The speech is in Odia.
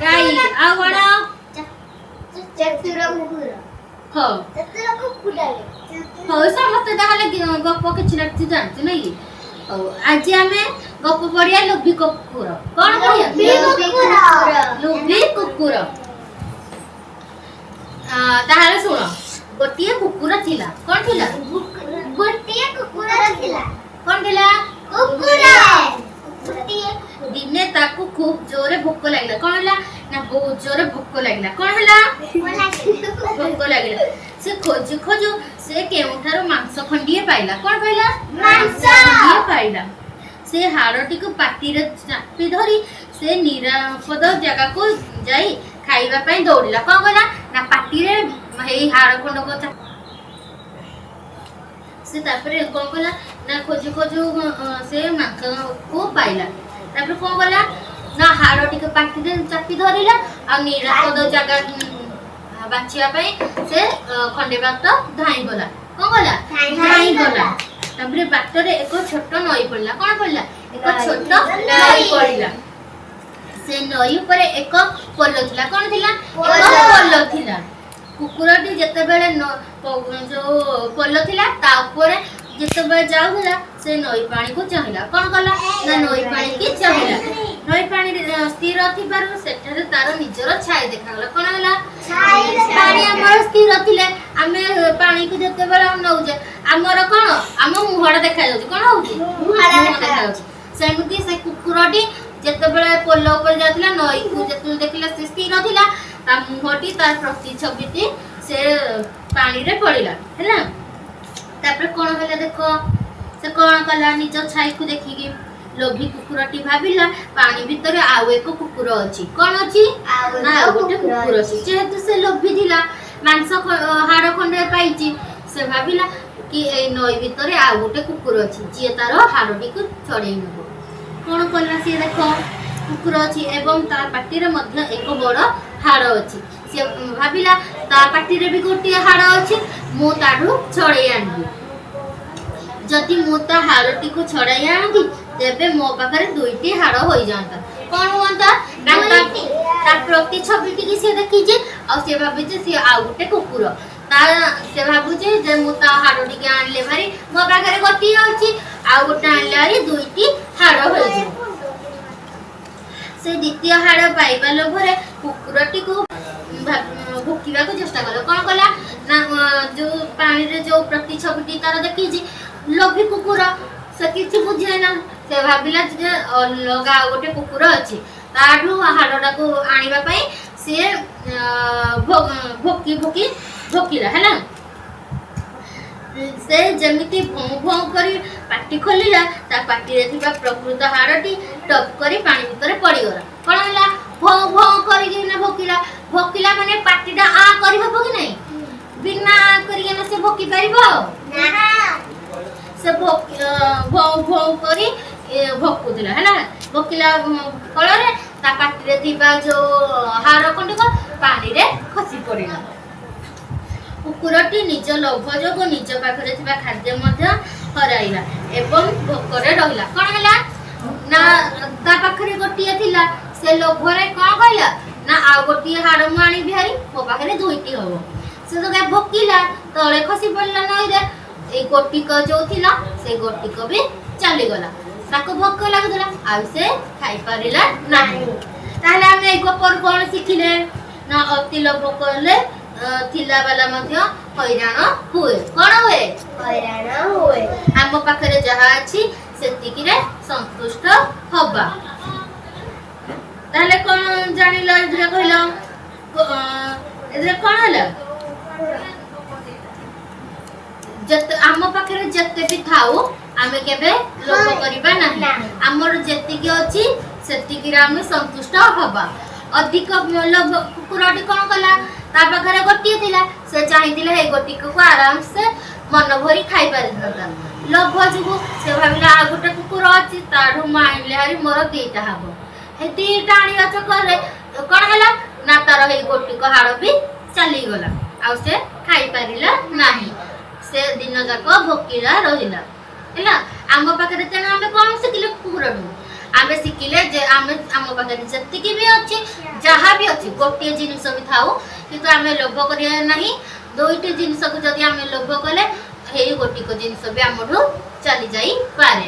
ଗାଈ। ଆଉ କଣ? ଚତୁର କୁକୁର। ହଉ। ଚତୁର କୁକୁର। ହଉ, ସମସ୍ତେ ତାହେଲେ ଗପ କିଛି ନା କିଛି ଜାଣିଛୁ, ନାଇଁ କି? ହଉ, ଆଜି ଆମେ ଗପ ପଢିବା ଲୋଭୀ କୁକୁର। କଣ ପଢିବା? ଲୋଭୀ କୁକୁର। ତାହେଲେ ଶୁଣ। ଗୋଟିଏ କୁକୁର ଥିଲା। କଣ ଥିଲା? ଗୋଟିଏ କୁକୁର ଥିଲା। କଣ ଥିଲା? କୁକୁର ଗୋଟିଏ। ଦିନେ ତାକୁ ଖୁବ ଜୋରେ ଭୋକ ଲାଗିଲା। କଣ ହେଲା ନା, ବହୁତ ଜୋରେ ଭୋକ ଲାଗିଲା। କଣ ହେଲା? ଭୋକ ଲାଗିଲା। ସେ ଖୋଜୁ ଖୋଜୁ ସେ କେଉଁଠାରୁ ମାଂସ ଖଣ୍ଡିଏ ପାଇଲା। କଣ ପାଇଲା? ମାଂସ। ଖଣ୍ଡିଏ ପାଇଲା। ସେ ହାଡ଼ଟିକୁ ପାଟିରେ ଚାପି ଧରି ସେ ନିରାପଦ ଜାଗାକୁ ଯାଇ ଖାଇବା ପାଇଁ ଦୌଡ଼ିଲା। କଣ କଲା ନା, ପାଟିରେ ଏଇ ହାଡ଼ ଖଣ୍ଡକ ସେ ତାପରେ କଣ କଲା ନା, ଖୋଜୁ ଖୋଜୁ ସେ ମାଂସକୁ ପାଇଲା। ତାପରେ କଣ କଲା ନା, ହାଡ଼ ଟିକେ ପାଟିରେ ଚାପି ଧରିଲା ଆଉ ନିରାପଦ ଜାଗା ବାଛିବା ପାଇଁ ସେ ଖଣ୍ଡେ ବାଟ ଧାଇଁ ଗଲା। କଣ କଲା? ଧାଇଁ ଗଲା। ତାପରେ ବାଟରେ ଏକ ଛୋଟ ନଈ ପଡ଼ିଲା। କଣ ପଡ଼ିଲା? ଏକ ଛୋଟ ନଈ ପଡ଼ିଲା। ସେ ନଈ ଉପରେ ଏକ ପୋଲ ଥିଲା। କଣ ଥିଲା? ଏକ ପୋଲ। ପୋଲ ଥିଲା। କୁକୁରଟି ଯେତେବେଳେ ଯୋଉ ପୋଲ ଥିଲା, ତା ଉପରେ ଯେତେବେଳେ ଯାଉଥିଲା, ସେ ନଈ ପାଣିକୁ ଚାହିଁଲା। କଣ କଲା ନା, ନଈ ପାଣିକି ଚାହିଁଲା। ନଈ ପାଣିରେ ସ୍ଥିର ଥିବାରୁ ସେଠାରେ ତାର ନିଜର ଛାଇ ଦେଖାଗଲା। କଣ ହେଲା? ପାଣି ଆମର ସ୍ଥିର ଥିଲେ, ଆମେ ପାଣିକୁ ଯେତେବେଳେ ଅନଉଛେ, ଆମର କଣ, ଆମ ମୁହଁଟା ଦେଖାଯାଉଛି। କଣ ହଉଛି? ମୁହଁଟା ମୁହଁ ଦେଖାଯାଉଛି। ସେମିତି ସେ କୁକୁରଟି ଯେତେବେଳେ ପୋଲ ଉପରେ ଯାଉଥିଲା, ନଈକୁ ଯେତେବେଳେ ଦେଖିଲା, ସେ ସ୍ଥିର ଥିଲା, ତା ମୁହଁଟି, ତାର ପ୍ରତିଛବିଟି ସେ ପାଣିରେ ପଡ଼ିଲା। ହେଲା? ତାପରେ କଣ ହେଲା ଦେଖ। ସେ କଣ କଲା? ନିଜ ଛାଇକୁ ଦେଖିକି ଲୋଭୀ କୁକୁରଟି ଭାବିଲା, ପାଣି ଭିତରେ ଆଉ ଏକ କୁକୁର ଅଛି। କଣ ଅଛି ନା, ଆଉ ଗୋଟେ କୁକୁର ଅଛି। ଯେହେତୁ ସେ ଲୋଭୀ ଥିଲା, ମାଂସ ହାଡ଼ ଖଣ୍ଡେ ପାଇଛି, ସେ ଭାବିଲା କି ଏଇ ନଈ ଭିତରେ ଆଉ ଗୋଟେ କୁକୁର ଅଛି, ଯିଏ ତାର ହାଡ଼ଟିକୁ ଛଡେଇ ନେବ। କଣ କଲା ସିଏ ଦେଖ। କୁକୁର ଅଛି ଏବଂ ତା ପାଟିରେ ମଧ୍ୟ ଏକ ବଡ ହାଡ଼ ଅଛି। ସିଏ ଭାବିଲା, ତା ପାଟିରେ ବି ଗୋଟିଏ ହାଡ଼ ଅଛି, ମୁଁ ତାଠୁ ଛଡେଇ ଆଣିବି। ଯଦି ମୁଁ ତା ହାଡ଼ଟିକୁ ଛଡାଇ ଆଣନ୍ତି, ତେବେ ମୋ ପାଖରେ ଦୁଇଟି ହାଡ଼ ହୋଇଯାଆନ୍ତା। କଣ ହୁଅନ୍ତା ନା, ତା ପ୍ରତିଛବି ଟିକି ସିଏ ଦେଖିଛି ଆଉ ସିଏ ଭାବିଛି ସିଏ ଆଉ ଗୋଟେ କୁକୁର। ତା ସେ ଭାବୁଛି ଯେ ମୁଁ ତା ହାଡ଼ ଟିକେ ଆଣିଲେ ଭାରି ମୋ ପାଖରେ ଗୋଟିଏ ଅଛି, ଆଉ ଗୋଟେ ଆଣିଲେ ଭାରି ଦୁଇଟି ହାଡ଼ ହୋଇଯିବ। ସେ ଦ୍ୱିତୀୟ ହାଡ଼ ପାଇବା ଲୋଭରେ କୁକୁରଟିକୁ ଭୁକିବାକୁ ଚେଷ୍ଟା କଲା। କଣ କଲା ନା, ଯୋଉ ପାଣିରେ ଯୋଉ ପ୍ରତିଛବିଟି ତାର ଦେଖିଛି, ଲୋଭୀ କୁକୁର ସେ କିଛି ବୁଝେ ନା। ସେ ଭାବିଲା ଯେ ଅଲଗା ଆଉ ଗୋଟେ କୁକୁର ଅଛି, ତାଠୁ ହାଡ଼ଟାକୁ ଆଣିବା ପାଇଁ ସିଏ ଭୋକି ଭୋକି ଭୋକିଲା। ହେଲା? ସେ ଯେମିତି ଭୌ ଭୌ କରି ପାଟି ଖୋଲିଲା, ତା ପାଟିରେ ଥିବା ପ୍ରକୃତ ହାଡ଼ଟି ଟପ୍ କରି ପାଣି ଭିତରେ ପଡ଼ିଗଲା। କଣ ହେଲା? ଭୌ ଭୌ କରିକି ଭୋକିଲା। ଭୋକିଲା ମାନେ ପାଟିଟା ଆ କରି ହବ କି ନାହିଁ? ବିନା ଆ କରିକିନା ସେ ଭୋକି ପାରିବ? ସେ ଭୌ ଭୌ କରି ଭୋକୁଥିଲା। ହେଲା? ଭୋକିଲା ଫଳରେ ତା ପାଟିରେ ଥିବା ଯୋଉ ହାଡ଼ ଖଣ୍ଡିକ ପାଣିରେ ଖସି ପଡ଼ିଲା। କୁକୁରଟି ନିଜ ଲୋଭ ଯୋଗୁଁ ନିଜ ପାଖରେ ଥିବା ଖାଦ୍ୟ ମଧ୍ୟ ହରାଇଲା ଏବଂ ଭୋକରେ ରହିଲା। କଣ ହେଲା ନା, ତା ପାଖରେ ଗୋଟିଏ ଥିଲା, ସେ ଲୋଭରେ କଣ କହିଲା ନା, ଆଉ ଗୋଟିଏ ହାଡ଼ ମୁଁ ଆଣିବି ଭାରି, ମୋ ପାଖରେ ଦୁଇଟି ହବ। ସେ ତ ଭୋକିଲା, ତଳେ ଖସି ପଡ଼ିଲା ନଈରେ। ଏଇ ଗୋଟିକ ଯୋଉ ଥିଲା, ସେ ଗୋଟିକ ବି ଚାଲିଗଲା। ତାକୁ ଭୋକ ଲାଗୁଥିଲା ଆଉ ସେ ଖାଇପାରିଲା ନାହିଁ। ତାହେଲେ ଆମେ ଏଇ ଗପରୁ କଣ ଶିଖିଲେ ନା, ଅତି ଲୋଭ କଲେ ଥିଲା ବାଲା ମଧ୍ୟ ହଇରାଣ ହୁଏ। କଣ ହୁଏ? ହଇରାଣ ହୁଏ। ଆମ ପାଖରେ ଯାହା ଅଛି, ସେତିକିରେ ସନ୍ତୁଷ୍ଟ ହବା। ତାହେଲେ କଣ ଜାଣିଲ ଏଥିରେ କହିଲ? ଏଥିରେ କଣ ହେଲା? ଯେତେ ଆମ ପାଖରେ ଯେତେ ବି ଥାଉ, ଆମେ କେବେ ଲୋଭ କରିବା ନାହିଁ। ନାହିଁ। ଆମର ଯେତିକି ଅଛି, ସେତିକିରେ ଆମେ ସନ୍ତୁଷ୍ଟ ହବା। ଅଧିକ ଲୋଭ, କୁକୁରଟି କଣ କଲା? ତା ପାଖରେ ଗୋଟିଏ ଥିଲା, ସେ ଚାହିଁଥିଲେ ହେଇ ଗୋଟିକକୁ ଆରାମସେ ମନ ଭରି ଖାଇ ପାରିଥାନ୍ତା। ଲୋଭ ଯୋଗୁ ସେ ଭାବିଲା, ଆଉ ଗୋଟେ କୁକୁର ଅଛି, ତାଠୁ ମୁଁ ଆଣିଲେ ହାରି ମୋର ଦିଟା ହବ। ହେ ଦିଟା ଆଣିବା ଚକରରେ କଣ ହେଲା ନା, ତାର ହେଇ ଗୋଟିକ ହାଡ଼ ବି ଚାଲିଗଲା ଆଉ ସେ ଖାଇପାରିଲା ନାହିଁ। ସେ ଦିନ ଯାକ ଭୋକିଲା ରହିଲା। ହେଲା? ଆମ ପାଖରେ, ତେଣୁ ଆମେ କଣ ଶିଖିଲେ କୁକୁରଠୁ? ଆମେ ଶିଖିଲେ ଯେ ଆମେ ଆମ ପାଖରେ ଯେତିକି ବି ଅଛି, ଯାହା ବି ଅଛି, ଗୋଟିଏ ଜିନିଷ ବି ଥାଉ, କିନ୍ତୁ ଆମେ ଲୋଭ କରିବା ନାହିଁ। ଦୁଇଟି ଜିନିଷକୁ ଯଦି ଆମେ ଲୋଭ କଲେ, ହେଇ ଗୋଟିକ ଜିନିଷ ବି ଆମଠୁ ଚାଲି ଯାଇପାରେ।